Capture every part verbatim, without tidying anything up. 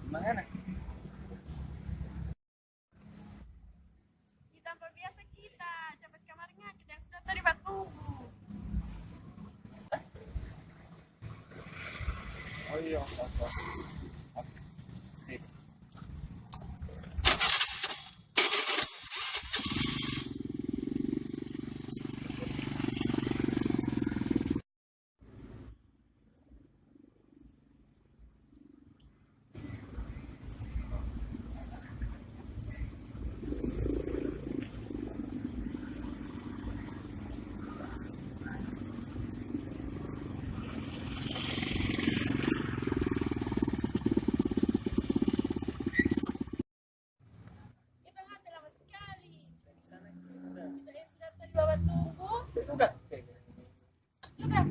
Mangana? Di tampa biasa kita, capat kamari nga, kita yang sudah tadi batunggu. Oh iya, apa? Oke. Kita hati lama sekali. Kita yang sudah tadi bawa tunggu. Sudah. Sudah.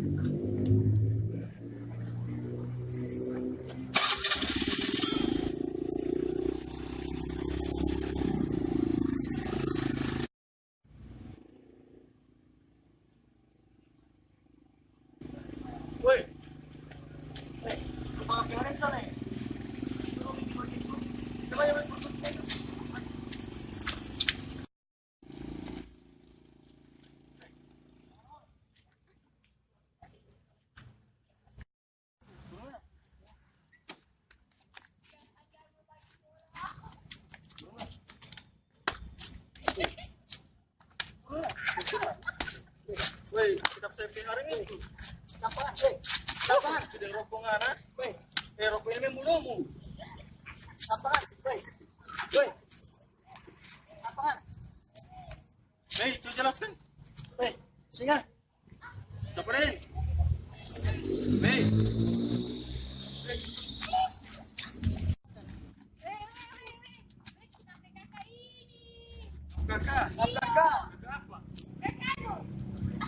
Woi. Eh, kepala P R M sana ya? Coba yang main perkutnya itu. Woi, kita sampe hari ini. Sapa? Eh, sapa? Sudah rokok ngana? Woi. Eh, rokok ini membunuhmu. Sapa? Woi. Woi. Sapa? Hei, itu jelaskan. Woi, singa. Sapa, Ren? Hei. Kakak. Kakak. Kakak apa?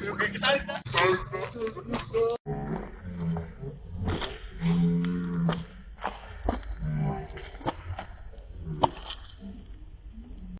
Suruh kayak ke sana.